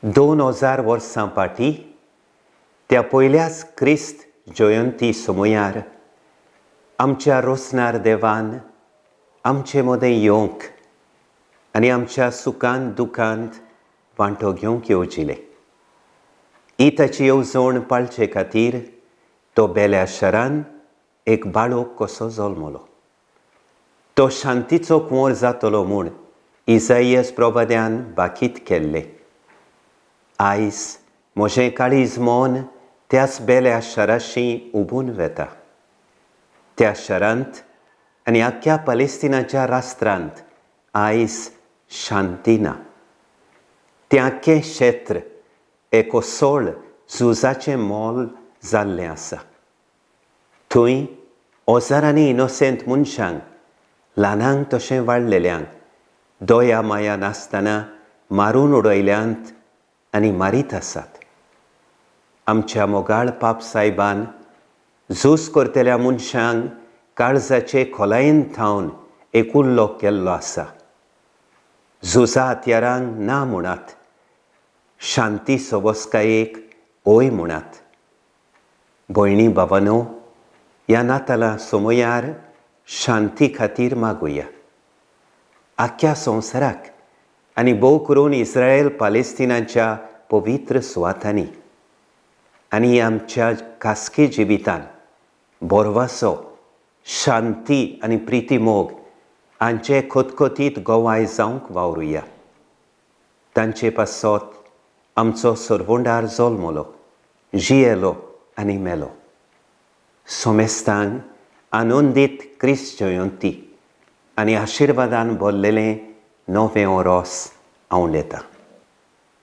2000 वर्सां फाटीं त्या पयल्याच क्रिस्त जयंती समयार आमच्या रोसनार देवान आमचे मदें येवंक आनी आमच्या सुखांत दुखांत वांटो घेवंक येवजिलें. ही ताची येवजण पाळचे खातीर तो बेल्या शारान एक बाळोक कसो जल्मलो. तो शांतीचो कुंवर जातलो म्हूण इजाइयस प्रवाद्यान बाकीत केल्लें. आयज म्हजें काळीज मन त्याच बेल्या शाराशी उबून वेता. त्या शारांत आनी आख्ख्या पलेस्तिनाच्या राष्ट्रांत आयज शांती ना. तें आख्खें क्षेत्र एक कोसळ झुजाचें मोल जाल्लें आसा. थंय हजारांनी इनोसेंत मनशांक, ल्हानांक तशें वाडलेल्यांक, दया माया नासतना मारून उडयल्यांत आनी मारीत आसात. आमच्या मोगाळ पाप सायबान झूज करतल्या मनशांक काळजाचे खोलायेन थावन एक उल्लो केल्लो आसा. झुजा हत्यारांक ना म्हणात, शांती सवस्कायेक ओय म्हणात. भयणी भावानो, ह्या नातालां समयार शांती खातीर मागुया. आख्ख्या संवसाराक आनी भोव करून इस्रायल पालेस्तिनाच्या पवित्र सुवातांनी आनी आमच्या खासगी जिवितान बोरवासो, शांती आनी प्रिती मोग हांचे खतखतीत गोवाय जावंक वावरुया. तांचे पासत आमचो सरवंडार जल्मलो, जियेलो आनी मेलो. सोमेस्तांक आनंदीत क्रिस्त जयंती आनी आशिर्वादान भरलेलें नवें ओरोस आंवडेता.